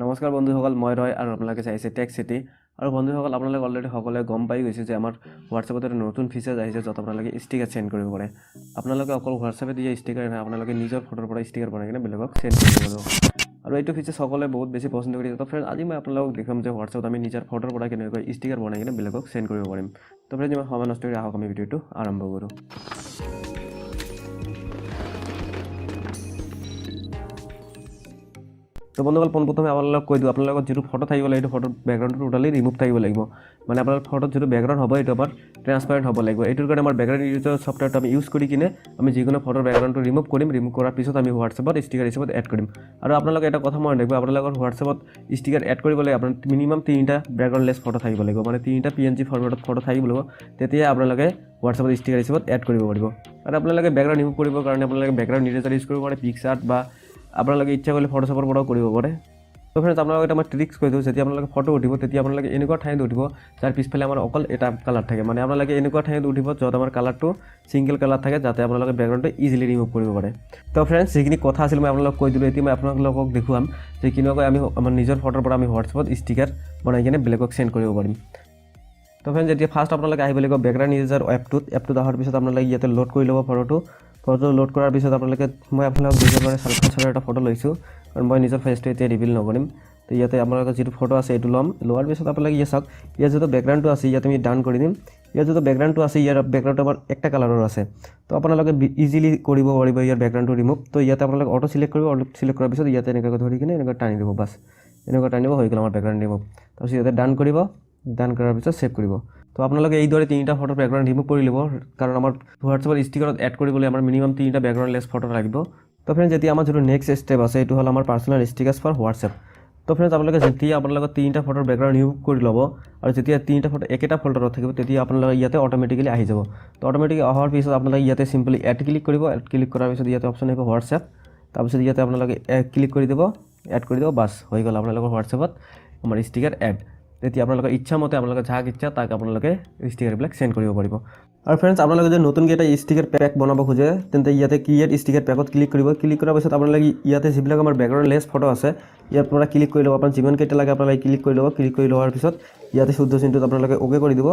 নমস্কাৰ বন্ধুসকল, মই ৰয় আৰু আপোনালোকে চাইছে টেক চিটি। আৰু বন্ধুসকল, আপোনালোকে অলৰেডি সকলোৱে গম পাই গৈছে যে আমাৰ হোৱাটছএপত এটা নতুন ফিচাৰ্ছ আহিছে, য'ত আপোনালোকে ষ্টিকাৰ চেণ্ড কৰিব পাৰে। আপোনালোকে অকল হোৱাটছএপে দিয়া ষ্টিকাৰ নহয়, আপোনালোকে নিজৰ ফটোৰ পৰা ষ্টিকাৰ বনাই কিনে বেলেগক চেণ্ড কৰিব পাৰিব। আৰু এইটো ফিচাৰ সকলোৱে বহুত বেছি পচন্দ কৰিছে। তো ফ্ৰেণ্ড, আজি মই আপোনালোকক দেখুৱাম যে হোৱাটছএপত আমি নিজৰ ফটোৰ পৰা কেনেকৈ ষ্টিকাৰ বনাই কিনে বেলেগক চেণ্ড কৰিব পাৰিম। তো ফ্ৰেণ্ড, ইমান সময় নষ্ট কৰি আহক, আমি ভিডিঅ'টো আৰম্ভ কৰোঁ। তো বন্ধুসকল, পোনপ্ৰথমে আপোনালোকক কৈ দিওঁ, আপোনালোকৰ যিটো ফটো থাকিব লাগিব, সেইটো ফটোৰ বেকগ্ৰাউণ্ডটো টোটেলি ৰিমুভ থাকিব লাগিব। মানে আপোনাৰ ফটোত যিটো বেকগ্ৰাউণ্ড হ'ব, এইটো আমাৰ ট্ৰেন্সপাৰেণ্ট হ'ব লাগিব। এইটোৰ কাৰণে আমাৰ বেকগ্ৰাউণ্ড ইউজৰ ছফ্টৱেৰটো আমি ইউজ কৰি কিনে আমি যিকোনো ফটোৰ বেকগ্ৰাউণ্ডটো ৰিমুভ কৰিম। ৰিমুভ কৰাৰ পিছত আমি হোৱাটছএপত ষ্টিকাৰ হিচাপত এড কৰিম। আৰু আপোনালোকে এটা কথা মনত ৰাখিব, আপোনালোকৰ হোৱাটছএপত ষ্টিকাৰ এড কৰিবলৈ আপোনাৰ মিনিমাম তিনিটা বেকগ্ৰাউণ্ডলেছ ফটো থাকিব লাগিব, মানে তিনিটা পিএনজি ফৰ্মেটত ফটো থাকিব লাগিব। তেতিয়া আপোনালোকে হোৱাটছএপত ষ্টিকাৰ হিচাপত এড কৰিব পাৰিব। আৰু আপোনালোকে বেকগ্ৰাউণ্ড ৰিমুভ কৰিবৰ কাৰণে আপোনালোকে বেকগ্ৰাউণ্ড ইৰেজাৰ ইউজ কৰিব পাৰে, পিক্সআৰ্ট বা আপোনালোকে ইচ্ছা কৰিলে ফটোশ্বপৰ পৰাও কৰিব পাৰে। তো ফ্ৰেণ্ডছ, আপোনালোকে এটা মই ট্ৰিক্স কৈ দিওঁ। যেতিয়া আপোনালোকে ফটো উঠিব, তেতিয়া আপোনালোকে এনেকুৱা ঠাইত উঠিব যাৰ পিছফালে আমাৰ অকল এটা কালাৰ থাকে। মানে আপোনালোকে এনেকুৱা ঠাইত উঠিব য'ত আমাৰ কালাৰটো ছিংগল কালাৰ থাকে, যাতে আপোনালোকে বেকগ্ৰাউণ্ডটো ইজিলি ৰিমুভ কৰিব পাৰে। তো ফ্ৰেণ্ডছ, যিখিনি কথা আছিল মই আপোনালোকক কৈ দিলোঁ। এতিয়া মই আপোনালোকক দেখুৱাম যে কেনেকুৱাকৈ আমি আমাৰ নিজৰ ফটোৰ পৰা আমি হোৱাটছএপত ষ্টিকাৰ বনাই কিনে বেলেগক চেণ্ড কৰিব পাৰিম। তো ফ্ৰেণ্ডছ, যেতিয়া ফাৰ্ষ্ট আপোনালোকে আহিব লাগিব বেকগ্ৰাউণ্ড ইৰেজাৰ এপটোত। এপটোত অহাৰ পিছত আপোনালোকে ইয়াতে লোড কৰি ল'ব ফটোটো। ফটো লোড কৰাৰ পিছত আপোনালোকে, মই আপোনালোকক নিজৰ কাৰণে শ্বাহৰুখ খানৰ এটা ফটো লৈছোঁ, কাৰণ মই নিজৰ ফেচটো এতিয়া ৰিভিল নকৰিম। তো ইয়াতে আপোনালোকৰ যিটো ফটো আছে, এইটো ল'ম। লোৱাৰ পিছত আপোনালোকে ইয়াত চাওক, ইয়াত যিটো বেকগ্ৰাউণ্ডটো আছে, ইয়াত আমি ডান কৰি দিম। ইয়াত যিটো বেকগ্ৰাউণ্ডটো আছে, ইয়াৰ বেকগ্ৰাউণ্ডটো আমাৰ একটা কালাৰৰ আছে। তো আপোনালোকে ইজিলি কৰিব পাৰিব ইয়াৰ বেকগ্ৰাউণ্ডটো ৰিমুভ। তো ইয়াতে আপোনালোকে অটো চিলেক্ট কৰিব। অটো চিলেক্ট কৰাৰ পিছত ইয়াতে এনেকুৱাকৈ ধৰি কিনে এনেকৈ টানি দিব। বাছ, এনেকুৱা টানিব, হৈ গ'ল আমাৰ বেকগ্ৰাউণ্ড ৰিমুভ। তাৰপিছত ইয়াতে ডান কৰিব। ডান কৰাৰ পিছত ছেভ কৰিব। তো আপোনালোকে এইদৰে তিনিটা ফটোৰ বেকগ্ৰাউণ্ড ৰিমুভ কৰি ল'ব, কাৰণ আমাৰ হোৱাটছএপত ষ্টিকাৰত এড কৰিবলৈ আমাৰ মিনিমাম তিনিটা বেকগ্ৰাউণ্ড লেছ ফটো লাগিব। তো ফ্ৰেণ্ডছ, যেতিয়া আমাৰ যিটো নেক্সট ষ্টেপ আছে, এইটো হ'ল আমাৰ পাৰ্চনেল ষ্টিকাৰ্ছ ফৰ হোৱাটছএপ। তো ফ্ৰেণ্ডছ, আপোনালোকে যেতিয়া আপোনালোকৰ তিনিটা ফটোৰ বেকগ্ৰাউণ্ড ৰিমুভ কৰি ল'ব আৰু যেতিয়া তিনিটা ফটো একেটা ফল্ডাৰত থাকিব, তেতিয়া আপোনালোকে ইয়াতে অট'মেটিকেলি আহি যাব। তো অট'মেটিক অহাৰ পিছত আপোনালোকে ইয়াতে চিম্পলি এড ক্লিক কৰিব। এড ক্লিক কৰাৰ পিছত ইয়াতে অপশ্যন আহিব হোৱাটছএপ। তাৰপিছত ইয়াতে আপোনালোকে ক্লিক কৰি দিব, এড কৰি দিব। বাছ, হৈ গ'ল আপোনালোকৰ হোৱাটছএপত আমাৰ ষ্টিকাৰ এড। তেতিয়া আপোনালোকৰ ইচ্ছা মতে আপোনালোকে যাক ইচ্ছা তাক আপোনালোকে ষ্টিকাৰবিলাক চেণ্ড কৰিব পাৰিব। আৰু ফ্ৰেণ্ডছ, আপোনালোকে যদি নতুনকৈ এটা ষ্টিকাৰ পেক বনাব খোজে, তেন্তে ইয়াতে ক্ৰিয়েট ষ্টিকাৰ পেকত ক্লিক কৰিব। ক্লিক কৰাৰ পিছত আপোনালোকে ইয়াতে যিবিলাক আমাৰ বেকগ্ৰাউণ্ড লেছ ফটো আছে, ইয়াৰ পৰা ক্লিক কৰি ল'ব। আপোনাৰ যিমানকেইটা লাগে আপোনালোকে ক্লিক কৰি ল'ব। ক্লিক কৰি লোৱাৰ পিছত ইয়াতে শুদ্ধ চিনটোত আপোনালোকে অ'কে কৰি দিব।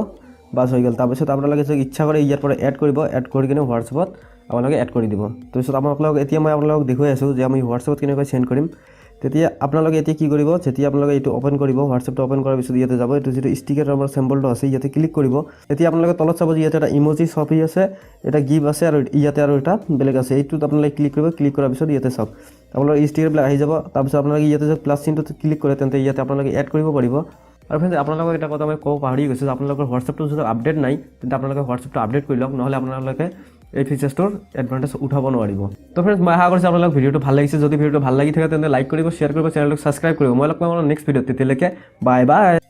বাছ, হৈ গ'ল। তাৰপিছত আপোনালোকে যদি ইচ্ছা কৰে ইয়াৰ পৰা এড কৰিব। এড কৰি কিনে হোৱাটছএপত আপোনালোকে এড কৰি দিব। তাৰপিছত আপোনালোকক এতিয়া মই আপোনালোকক দেখুৱাই আছোঁ যে আমি হোৱাটছএপত কেনেকৈ চেণ্ড কৰিম। তেতিয়া আপোনালোকে এতিয়া কি কৰিব? যেতিয়া আপোনালোকে এইটো অ'পেন কৰিব, হোৱাটছএপটো অ'পেন কৰাৰ পিছত ইয়াতে যাব, এইটো যিটো ষ্টিকাৰ আমাৰ চেম্বলটো আছে, ইয়াতে ক্লিক কৰিব। তেতিয়া আপোনালোকে তলত চাব যে ইয়াতে এটা ইম'জি চপি আছে, এটা গিফ্ট আছে আৰু ইয়াতে আৰু এটা বেলেগ আছে। এইটোত আপোনালোকে ক্লিক কৰিব। ক্লিক কৰাৰ পিছত ইয়াতে চাওক, আপোনালোকৰ ষ্টিকাৰবিলাক আহি যাব। তাৰপিছত আপোনালোকে ইয়াতে যদি প্লাছ চিনটোত ক্লিক কৰে, তেন্তে ইয়াতে আপোনালোকে এড কৰিব পাৰিব। আৰু ফ্ৰেণ্ডছ, আপোনালোকক এটা কথা মই ক'ব পাহৰি গৈছোঁ যে আপোনালোকৰ হোৱাটছএপটো যদি আপডেট নাই, তেন্তে আপোনালোকে হোৱাটছএপটো আপডেট কৰি লওক, নহ'লে আপোনালোকে এই ফিচাৰ্ছটোৰ এডভান্টেজ উঠাব নোৱাৰিব। তো ফ্ৰেণ্ডছ, মই আশা কৰিছোঁ আপোনালোক ভিডিঅ'টো ভাল লাগিছে। যদি ভিডিঅ'টো ভাল লাগি থাকে, তেন্তে লাইক কৰিব, শ্বেয়াৰ কৰিব, চেনেলটোক ছাবস্ক্ৰাইব কৰিব। মই লগ পাম আপোনাৰ নেক্সট ভিডিঅ'ত। তেতিয়ালৈকে বাই বাই।